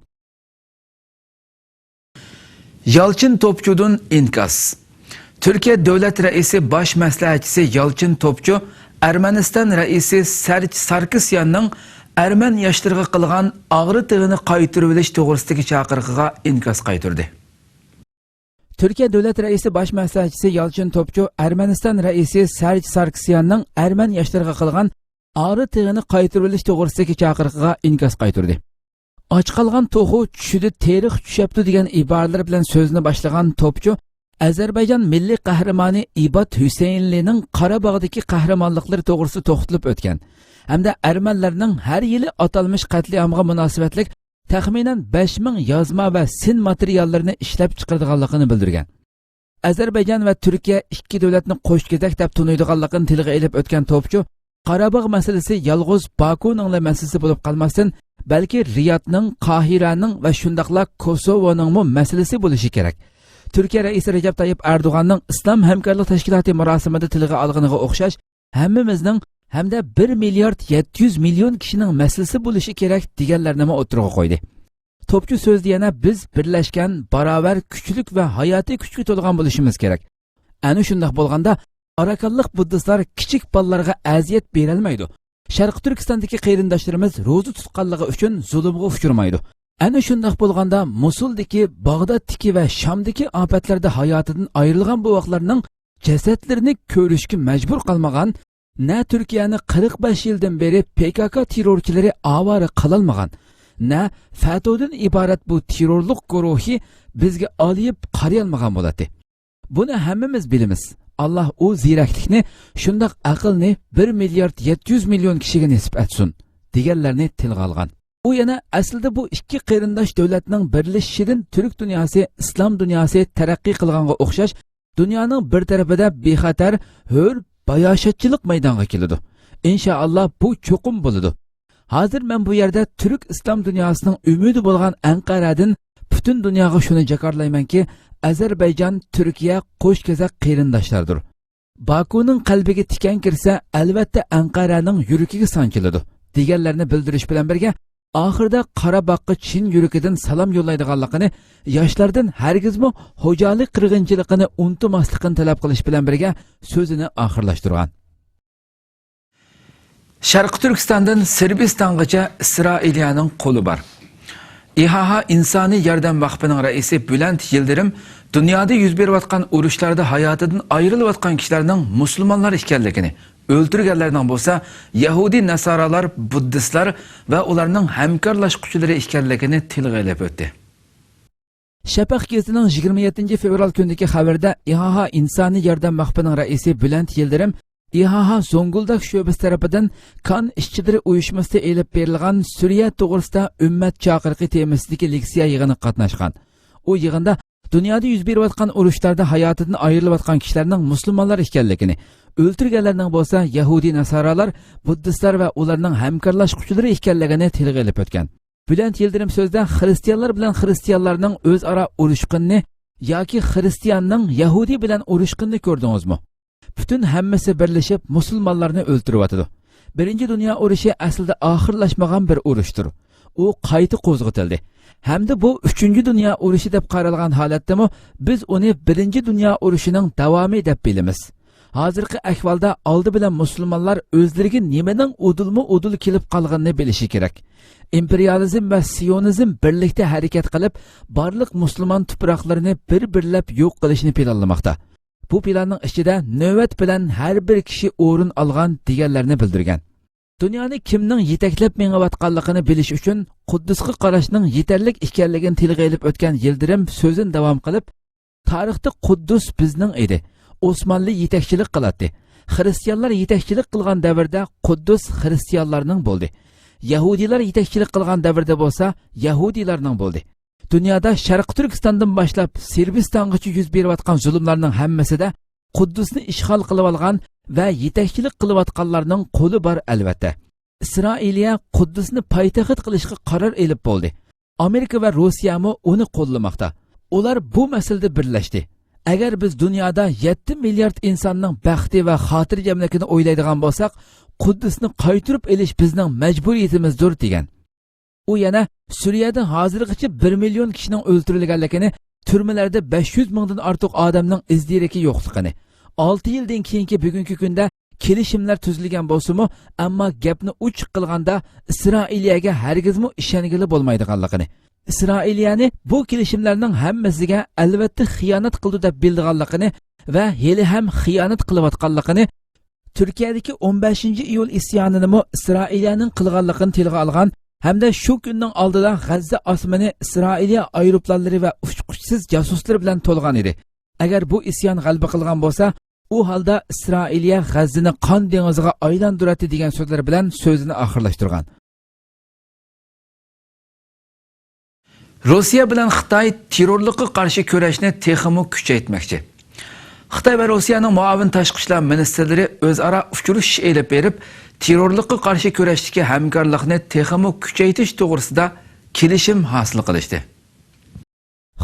يالچىن توپچۇدىن ئىنكاس. تۈركىيە دۆلەت رەئىسى باش مەسلىھەتچىسى يالچىن توپچۇ ئەرمەنىستان رەئىسى سەرچ ساركىسياننىڭ ئەرمەن ياشلىرىغا قىلغان ئاغرى تېغىنى قايتۇرۇۋېلىش توغرىسىدىكى چاقىرىقىغا ئىنكاس قايتۇردى. تۈركىيە دۆلەت رەئىسى باش مەسلىھەتچىسى يالچىن توپچۇ ئەرمەنىستان رەئىسى سەرچ ساركىسياننىڭ ئەرمەن ياشلىرىغا قىلغان ئاغرى تېغىنى قايتۇرۇۋېلىش توغرىسىدىكى چاقىرىقىغا ئىنكاس قايتۇردى. ئاچ قالغان توخۇ چۈشىدە تېرىق چۈشەپتۇ دېگەن ئىبارىلەر بىلەن سۆزىنى باشلىغان توپچۇ ئەزەربەيجان مىللىي قەھرىمانى ئىبات ھۈسەيىنلىنىڭ قاراباغدىكى قەھرىمانلىقلىرى توغرىسىدا توختىلىپ ئۆتكەن ھەمدە ئەرمەنلەرنىڭ ھەر يىلى ئاتالمىش قەتلىئامغا مۇناسىۋەتلىك تەخمىنەن بەش مىڭ يازما ۋە سىن ماتېرىياللىرىنى ئىشلەپ چىقىرىدىغانلىقىنى بىلدۈرگەن. ئەزەربەيجان ۋە تۈركىيە ئىككى دۆلەتنى قوش كېزەك دەپ تونۇيدىغانلىقىنى تىلغا ئېلىپ ئۆتكەن توپچۇ، قاراباغ مەسىلىسى يالغۇز باكۇنىڭلا مەسىلىسى بولۇپ قالماستىن، بەلكى رىيادنىڭ، قاھىرەنىڭ ۋە شۇنداقلا كوسوۋونىڭمۇ مەسىلىسى بولۇشى كېرەك. تۈركىيە رەئىسى رەجەپ تايىپ ئەردوغاننىڭ ئىسلام ھەمكارلىق تەشكىلاتى مۇراسىمىدا تىلغا ئالغىنىغا ئوخشاش، ھەممىمىزنىڭ ھەمدە بىر مىليارد يەتتە يۈز مىليون كىشىنىڭ مەسىلىسى بولۇشى كېرەك، دېگەنلەرنىمۇ ئوتتۇرىغا قويدى. توپچۇ سۆزىدە يەنە بىز بىرلەشكەن، باراۋەر، كۈچلۈك ۋە ھاياتىي كۈچكە تولغان بولۇشىمىز كېرەك. ئەنە شۇنداق بولغاندا، ئاراكانلىق بۇددىستلار كىچىك بالىلارغا ئەزىيەت بېرەلمەيدۇ. شەرقىي تۈركىستاندىكى قېرىنداشلىرىمىز روزا تۇتقانلىقى ئۈچۈن زۇلۇمغا ئۇچرىمايدۇ. ئەنە شۇنداق بولغاندا، موسۇلدىكى، باغدادتىكى ۋە شامدىكى ئاپەتلەردە ھاياتىدىن ئايرىلغان بوۋاقلارنىڭ جەسەتلىرىنى كۆرۈشكە مەجبۇر قالمىغان، نە تۈركىيەنى قىرىق بەش يىلدىن بېرى پى كاكا تېررورچىلىرى ئاۋارە قىلالمىغان، نە فەتودىن ئىبارەت بۇ تېررورلۇق گۇرۇھى بىزگە ئالىيىپ قارىيالمىغان بولاتتى. بۇنى ھەممىمىز بىلىمىز. ئاللا ئۇ زېرەكلىكنى، شۇنداق ئەقىلنى بىر مىليارد يەتتە يۈز مىليون كىشىگە نېسىپ ئەتسۇن، دېگەنلەرنى تىلغا ئالغان. ئۇ يەنە ئەسلىدە بۇ ئىككى قېرىنداش دۆلەتنىڭ بىرلىشىشىدىن تۈرك دۇنياسى، ئىسلام دۇنياسى تەرەققىي قىلغانغا ئوخشاش، دۇنيانىڭ بىر تەرىپىدە بىخەتەر، ھۆر، باياشاتچىلىق مەيدانغا كېلىدۇ. ئىنشائاللا، بۇ چوقۇم بولىدۇ. ھازىر مەن بۇ يەردە تۈرك ئىسلام دۇنياسىنىڭ ئۈمىدى بولغان ئەنقەرەدىن پۈتۈن دۇنياغا شۇنى جاكارلايمەنكى، ئەزەربەيجان، تۈركىيە قوش كېزەك قېرىنداشلاردۇر. باكۇنىڭ قەلبىگە تىكەن كىرسە، ئەلۋەتتە ئەنقەرەنىڭ يۈرىكىگە سانچىلىدۇ، دېگەنلەرنى بىلدۈرۈش بىلەن بىرگە، ئاخىرىدا قاراباغقا چىن يۈرىكىدىن سالام يوللايدىغانلىقىنى، ياشلاردىن ھەرگىزمۇ خوجالىق قىرغىنچىلىقىنى ئۇنتۇماسلىقىنى تەلەپ قىلىش بىلەن بىرگە، سۆزىنى ئاخىرلاشتۇرغان. شەرقىي تۈركىستاندىن سىربىستانغىچە ئىسرائىلىيەنىڭ قولى بار. ئىھاھا ئىنسانىي ياردەم ۋەقپىنىڭ رەئىسى بۈلەنت يىلدىرىم دۇنيادا يۈز بېرىۋاتقان ئۇرۇشلاردا ھاياتىدىن ئايرىلىۋاتقان كىشىلەرنىڭ مۇسۇلمانلار ئىكەنلىكىنى، ئۆلتۈرگەنلەرنىڭ بولسا يەھۇدىي ناسارالار، بۇددىستلار ۋە ئۇلارنىڭ ھەمكارلاشقۇچىلىرى ئىكەنلىكىنى تىلغا ئېلىپ ئۆتتى. شەپەق گېزىتىنىڭ يىگىرمە يەتتىنچى فېۋرال كۈنىدىكى خەۋىرىدە ئىھاھا ئىنسانىي ياردەم ۋەقپىنىڭ رەئىسى بۈلەنت يىلدىرىم ئىھاھا زوڭگۇلداك شۆبىسى تەرىپىدىن كان ئىشچىلىرى ئۇيۇشمىسىدا ئېلىپ بېرىلغان سۈرىيە توغرىسىدا ئۈممەت چاقىرىقى تېمىسىدىكى لېكسىيە يىغىنىغا قاتناشقان. ئۇ يىغىندا دۇنيادا يۈز بېرىۋاتقان ئۇرۇشلاردا ھاياتىدىن ئايرىلىۋاتقان كىشىلەرنىڭ مۇسۇلمانلار ئىكەنلىكىنى، ئۆلتۈرگەنلەرنىڭ بولسا يەھۇدىي ناسارالار، بۇددىستلار ۋە ئۇلارنىڭ ھەمكارلاشقۇچىلىرى ئىكەنلىكىنى تىلغا ئېلىپ ئۆتكەن. بۈلەنت يىلدىرىم سۆزىدە خىرىستىيانلار بىلەن خىرىستىيانلارنىڭ ئۆزئارا ئۇرۇشقىنىنى ياكى خىرىستىياننىڭ يەھۇدىي بىلەن ئۇرۇشقىنىنى كۆردىڭىزمۇ؟ پۈتۈن ھەممىسى بىرلىشىپ مۇسۇلمانلارنى ئۆلتۈرۈۋاتىدۇ. بىرىنچى دۇنيا ئۇرۇشى ئەسلىدە ئاخىرلاشمىغان بىر ئۇرۇشتۇر. ئۇ قايتا قوزغىتىلدى. ھەمدە بۇ ئۈچىنچى دۇنيا ئۇرۇشى دەپ قارالغان ھالەتتىمۇ بىز ئۇنى بىرىنچى دۇنيا ئۇرۇشىنىڭ داۋامى دەپ بىلىمىز. ھازىرقى ئەھۋالدا ئالدى بىلەن مۇسۇلمانلار ئۆزلىرىگە نېمىنىڭ ئۇدۇلمۇ ئۇدۇل كېلىپ قالغىنىنى بىلىشى كېرەك. ئىمپېرىيالىزم ۋە سىيونىزم بىرلىكتە ھەرىكەت قىلىپ، بارلىق مۇسۇلمان تۇپراقلىرىنى بىر-بىرلەپ يوق قىلىشنى پىلانلىماقتا. بۇ پىلاننىڭ ئىچىدە نۆۋەت بىلەن ھەر بىر كىشى ئورۇن ئالغان دېگەنلەرنى بىلدۈرگەن. دۇنيانى كىمنىڭ يېتەكلەپ مېڭىۋاتقانلىقىنى بىلىش ئۈچۈن قۇددۇسقا قاراشنىڭ يېتەرلىك ئىكەنلىكىنى تىلغا ئېلىپ ئۆتكەن يىلدىرىم سۆزىنى داۋام قىلىپ، تارىختا قۇددۇس بىزنىڭ ئىدى. ئوسمانلى يېتەكچىلىك قىلاتتى. خىرىستىيانلار يېتەكچىلىك قىلغان دەۋردە قۇددۇس خىرىستىيانلارنىڭ بولدى. يەھۇدىيلار يېتەكچىلىك قىلغان دەۋردە بولسا يەھۇدىيلارنىڭ بولدى. دۇنيادا شەرقىي تۈركىستاندىن باشلاپ سىربىستانغىچە يۈز بېرىۋاتقان زۇلۇملارنىڭ ھەممىسىدە قۇددۇسنى ئىشغال قىلىۋالغان ۋە يېتەكچىلىك قىلىۋاتقانلارنىڭ قولى بار ئەلۋەتتە. ئىسرائىلىيە قۇددۇسنى پايتەخت قىلىشقا قارار ئېلىپ بولدى. ئامېرىكا ۋە روسىيەمۇ ئۇنى قوللىماقتا. ئۇلار بۇ مەسىلىدە بىرلەشتى. ئەگەر بىز دۇنيادا يەتتە مىليارد ئىنساننىڭ بەختى ۋە خاتىرجەملىكىنى ئويلايدىغان بولساق، قۇددۇسنى قايتۇرۇپ ئېلىش بىزنىڭ مەجبۇرىيىتىمىزدۇر، دېگەن. ئۇ يەنە سۈرىيەدە ھازىرغىچە بىر مىليون كىشىنىڭ ئۆلتۈرۈلگەنلىكىنى، تۈرمىلەردە بەش يۈز مىڭدىن ئارتۇق ئادەمنىڭ ئىز-دېرىكى يوقلۇقىنى، ئالتە يىلدىن كېيىنكى بۈگۈنكى كۈندە كېلىشىملەر تۈزۈلگەن بولسىمۇ، ئەمما گەپنى ئوچۇق قىلغاندا، ئىسرائىلىيەگە ھەرگىزمۇ ئىشەنگىلى بولمايدىغانلىقىنى، ئىسرائىلىيەنى بۇ كېلىشىملەرنىڭ ھەممىسىگە ئەلۋەتتە خىيانەت قىلىدۇ دەپ بىلىدىغانلىقىنى ۋە ھېلىھەم خىيانەت قىلىۋاتقانلىقىنى، تۈركىيەدىكى ئون بەشىنچى ئىيۇل ئىسيانىنىمۇ ئىسرائىلىيەنىڭ قىلغانلىقىنى تىلغا ئالغان ھەمدە شۇ كۈننىڭ ئالدىدا غەززە ئاسمىنى ئىسرائىلىيە ئايروپىلانلىرى ۋە ئۇچقۇچىسىز جاسۇسلىرى بىلەن تولغان ئىدى. ئەگەر بۇ ئىسيان غەلىبە قىلغان بولسا، ئۇ ھالدا ئىسرائىلىيە غەززىنى قان دېڭىزىغا ئايلاندۇراتتى، دېگەن سۆزلىرى بىلەن سۆزىنى ئاخىرلاشتۇرغان. روسىيە بىلەن خىتاي تېررورلۇققا قارشى كۈرەشنى تېخىمۇ كۈچەيتمەكچى. خىتاي ۋە روسىيەنىڭ مۇئاۋىن تاشقى ئىشلار مىنىستىرلىرى ئۆزئارا ئۇچرىشىش ئېلىپ بېرىپ، تېررورلۇققا قارشى كۈرەشتىكى ھەمكارلىقنى تېخىمۇ كۈچەيتىش توغرىسىدا كېلىشىم ھاسىل قىلىشتى.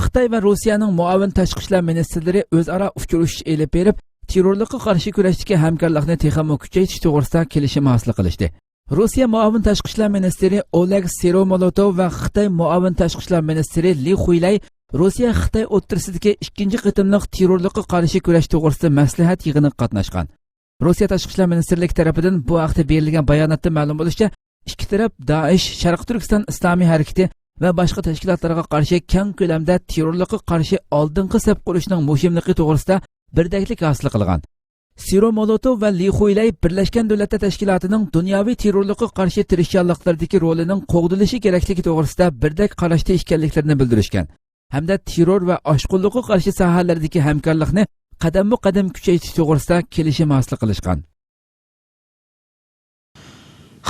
خىتاي ۋە روسىيەنىڭ مۇئاۋىن تاشقى ئىشلار مىنىستىرلىرى ئۆزئارا ئۇچرىشىش ئېلىپ بېرىپ، تېررورلۇققا قارشى كۈرەشتىكى ھەمكارلىقنى تېخىمۇ كۈچەيتىش توغرىسىدا كېلىشىم ھاسىل قىلىشتى. روسىيە مۇئاۋىن تاشقى ئىشلار مىنىستىرى ئولېگ سېرومولوتوۋ ۋە خىتاي مۇئاۋىن تاشقى ئىشلار مىنىستىرى لى خۇيلەي روسىيە خىتاي ئوتتۇرىسىدىكى ئىككىنچى قېتىملىق تېررورلۇققا قارشى كۈرەش توغرىسىدا مەسلىھەت يىغىنىغا قاتناشقان. روسىيە تاشقى ئىشلار مىنىستىرلىكى تەرىپىدىن بۇ ھەقتە بېرىلگەن باياناتتا مەلۇم بولۇشىچە، ئىككى تەرەپ دائىش، شەرقىي تۈركىستان ئىسلامىي ھەرىكىتى ۋە باشقا تەشكىلاتلارغا قارشى كەڭ كۆلەمدە تېررورلۇققا قارشى ئالدىنقى سەپكە ئۇرۇشنىڭ مۇھىملىقى توغرىسىدا بىردەكلىك ھاسىل قىلغان. سېرو مولوتوف ۋە لى خۇيلەي بىرلەشكەن دۆلەتلەر تەشكىلاتىنىڭ دۇنياۋى تېررورلۇققا قارشى تىرىشچانلىقلىرىدىكى رولىنىڭ قوغدىلىشى كېرەكلىكى توغرىسىدا بىردەك قاراشتا ئىكەنلىكلىرىنى بىلدۈرۈشكەن ھەمدە تېررور ۋە ئاشقۇنلۇققا قارشى ساھەلەردىكى ھەمكارلىقنى قەدەممۇ قەدەم كۈچەيتىش توغرىسىدا كېلىشىم ھاسىل قىلىشقان.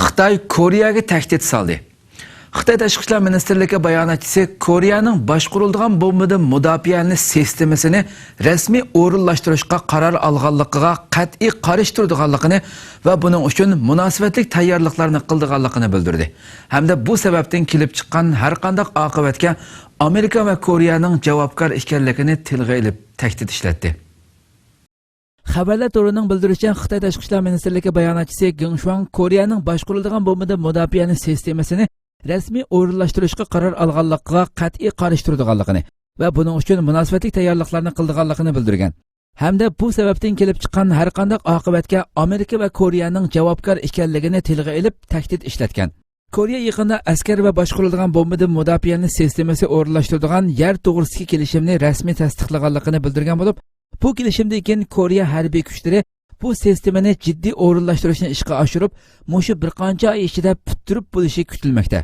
خىتاي كورېيەگە تەھدىت سالدى. خىتاي تاشقى ئىشلار مىنىستىرلىكى باياناتچىسى كورېيەنىڭ باشقۇرۇلىدىغان بومبىدىن مۇداپىئەلىنىش سىستېمىسىنى رەسمىي ئورۇنلاشتۇرۇشقا قارار ئالغانلىقىغا قەتئىي قارشى تۇرىدىغانلىقىنى ۋە بۇنىڭ ئۈچۈن مۇناسىۋەتلىك تەييارلىقلارنى قىلىدىغانلىقىنى بىلدۈردى ھەمدە بۇ سەۋەبتىن كېلىپ چىققان ھەرقانداق ئاقىۋەتكە ئامېرىكا ۋە كورېيەنىڭ جاۋابكار ئىكەنلىكىنى تىلغا ئېلىپ تەھدىت ئىشلەتتى. خەۋەرلەر تورىنىڭ بىلدۈرۈشىچە، خىتاي تاشقى ئىشلار مىنىستىرلىكى باياناتچىسى گېڭ شۇاڭ كورېيەنىڭ باشقۇرۇلىدىغان بومبىدىن مۇداپىئەلىنىش سىستېمىسىنى رەسمىي ئورۇنلاشتۇرۇشقا قارار ئالغانلىقىغا قەتئىي قارشى تۇرىدىغانلىقىنى ۋە بۇنىڭ ئۈچۈن مۇناسىۋەتلىك تەييارلىقلارنى قىلىدىغانلىقىنى بىلدۈرگەن ھەمدە بۇ سەۋەبتىن كېلىپ چىققان ھەرقانداق ئاقىۋەتكە ئامېرىكا ۋە كورېيەنىڭ جاۋابكار ئىكەنلىكىنى تىلغا ئېلىپ تەھدىت ئىشلەتكەن. كورېيە يېقىندا ئەسكەر ۋە باشقۇرۇلىدىغان بومبىدىن مۇداپىئەلىنىش سىستېمىسى ئورۇنلاشتۇرىدىغان يەر توغرىسىدىكى كېلىشىمنى رەسمىي تەستىقلىغانلىقىنى بىلدۈرگەن بولۇپ، بۇ كېلىشىمدىن كېيىن كورېيە ھەربىي كۈچلىرى بۇ سىستېمىنى جىددىي ئورۇنلاشتۇرۇشنى ئىشقا ئاشۇرۇپ، مۇشۇ بىر قانچە ئاي ئىچىدە پۈتتۈرۈپ بولۇشى كۈتۈلمەكتە.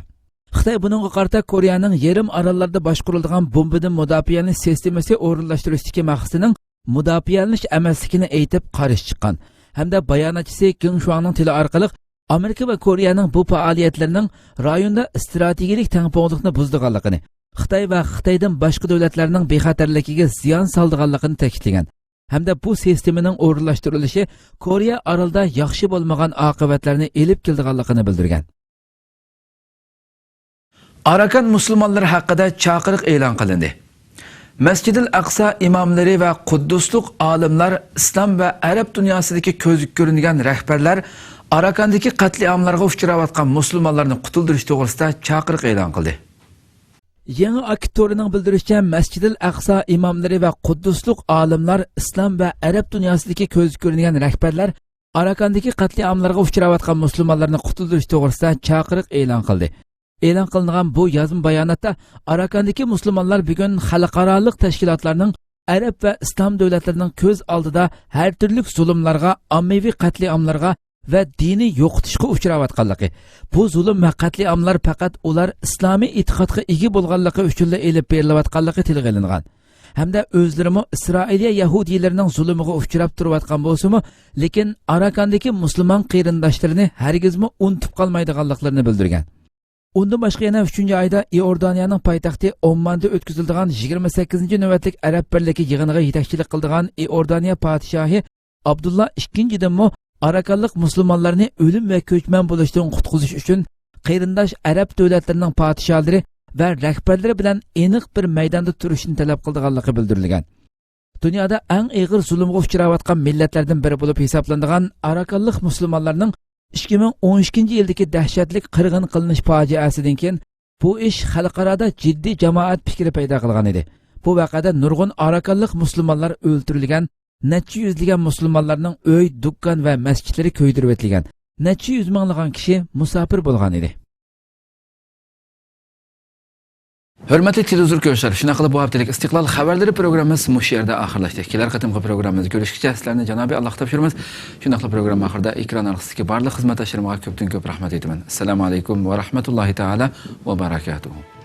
خىتاي بۇنىڭغا قارىتا كورېيەنىڭ يېرىم ئاراللاردا باشقۇرۇلىدىغان بومبىدىن مۇداپىئەلىنىش سىستېمىسى ئورۇنلاشتۇرۇشتىكى مەقسىتىنىڭ مۇداپىئەلىنىش ئەمەسلىكىنى ئېيتىپ قارشى چىققان ھەمدە باياناتچىسى گېڭ شۇاڭنىڭ تىلى ئارقىلىق ئامېرىكا ۋە كورېيەنىڭ بۇ پائالىيەتلىرىنىڭ رايوندا ئىستراتېگىيىلىك تەڭپۇڭلۇقنى بۇزىدىغانلىقىنى، خىتاي ۋە خىتايدىن باشقا دۆلەتلەرنىڭ بىخەتەرلىكىگە زىيان سالىدىغانلىقىنى تەكىتلىگەن ھەمدە بۇ سىستېمىنىڭ ئورۇنلاشتۇرۇلۇشى كورېيە ئارىلىدا ياخشى بولمىغان ئاقىۋەتلەرنى ئېلىپ كېلىدىغانلىقىنى بىلدۈرگەن. ئاراكان مۇسۇلمانلىرى ھەققىدە چاقىرىق ئېلان قىلىندى. مەسجىدىل ئەقسا ئىماملىرى ۋە قۇددۇسلۇق ئالىملار ئىسلام ۋە ئەرەب دۇنياسىدىكى كۆزگە كۆرۈنگەن رەھبەرلەر ئاراكاندىكى قەتلىئاملارغا ئۇچراۋاتقان مۇسۇلمانلارنى قۇتۇلدۇرۇش توغرىسىدا چاقىرىق ئېلان قىلدى. يېڭى ئاكىت تورىنىڭ بىلدۈرۈشىچە، مەسجىدىل ئەقسا ئىماملىرى ۋە قۇددۇسلۇق ئالىملار ئىسلام ۋە ئەرەب دۇنياسىدىكى كۆزگە كۆرۈنگەن رەھبەرلەر ئاراكاندىكى قەتلىئاملارغا ئۇچراۋاتقان مۇسۇلمانلارنى قۇتۇلدۇرۇش توغرىسىدا چاقىرىق ئېلان قىلدى. ئېلان قىلىنغان بۇ يازما باياناتتا ئاراكاندىكى مۇسۇلمانلار بۈگۈن خەلقئارالىق تەشكىلاتلارنىڭ ئەرەب ۋە ئىسلام دۆلەتلىرىنىڭ كۆز ئالدىدا ھەر تۈرلۈك زۇلۇملارغا، ئاممىۋى قەتلىئاملارغا ۋە دىنىي يوقىتىشقا ئۇچراۋاتقانلىقى، بۇ زۇلۇم ۋە قەتلىئاملار پەقەت ئۇلار ئىسلامىي ئېتىقادقا ئىگە بولغانلىقى ئۈچۈنلا ئېلىپ بېرىلىۋاتقانلىقى تىلغا ئېلىنغان ھەمدە ئۆزلىرىمۇ ئىسرائىلىيە يەھۇدىيلىرىنىڭ زۇلۇمىغا ئۇچراپ تۇرۇۋاتقان بولسىمۇ، لېكىن ئاراكاندىكى مۇسۇلمان قېرىنداشلىرىنى ھەرگىزمۇ ئۇنتۇپ قالمايدىغانلىقلىرىنى بىلدۈرگەن. ئۇندىن باشقا يەنە ئۈچىنچى ئايدا ئىئوردانىيەنىڭ پايتەختى ئومماندا ئۆتكۈزۈلىدىغان يىگىرمە سەككىزىنچى نۆۋەتلىك ئەرەب بىرلىكى يىغىنىغا يېتەكچىلىك قىلىدىغان ئىئوردانىيە پادىشاھى ئابدۇللا ئىككىنچىدىنمۇ ئاراكانلىق مۇسۇلمانلارنى ئۆلۈم ۋە كۆچمەن بولۇشتىن قۇتقۇزۇش ئۈچۈن قېرىنداش ئەرەب دۆلەتلىرىنىڭ پادىشاھلىرى ۋە رەھبەرلىرى بىلەن ئېنىق بىر مەيداندا تۇرۇشنى تەلەپ قىلىدىغانلىقى بىلدۈرۈلگەن. دۇنيادا ئەڭ ئېغىر زۇلۇمغا ئۇچراۋاتقان مىللەتلەردىن بىرى بولۇپ ھېسابلىنىدىغان ئاراكانلىق مۇسۇلمانلارنىڭ ئىككى مىڭ ئون ئىككىنچى يىلدىكى دەھشەتلىك قىرغىن قىلىنىش پاجىئەسىدىن كېيىن، بۇ ئىش خەلقئارادا جىددىي جامائەت پىكرى پەيدا قىلغان ئىدى. بۇ ۋەقەدە نۇرغۇن ئاراكانلىق مۇسۇلمانلار ئۆلتۈرۈلگەن، نەچچە يۈزلىگەن مۇسۇلمانلارنىڭ ئۆي، دۇكان ۋە مەسچىتلىرى كۆيدۈرۈۋېتىلگەن، نەچچە يۈز مىڭلىغان كىشى مۇساپىر بولغان ئىدى. ھۆرمەتلىك تېلېۋىزور كۆرۈشلەر، شۇنداق قىلىپ بۇ ھەپتىلىك ئىستىقلال خەۋەرلىرى پروگراممىمىز مۇشۇ يەردە ئاخىرلاشتى. كېلەر قېتىمقى پروگراممىمىزدا كۆرۈشكىچە سىلەرنى جانابىي ئاللاغا تاپشۇرىمىز. شۇنداقلا پروگرامما ئاخىرىدا ئېكران ئارقىسىدىكى بارلىق خىزمەتداشلىرىمغا كۆپتىن كۆپ رەھمەت ئېيتىمەن. ئەسسالامۇ ئەلەيكۇم ۋە رەھمەتۇللاھى تائالا ۋە بەرەكاتۇھۇ.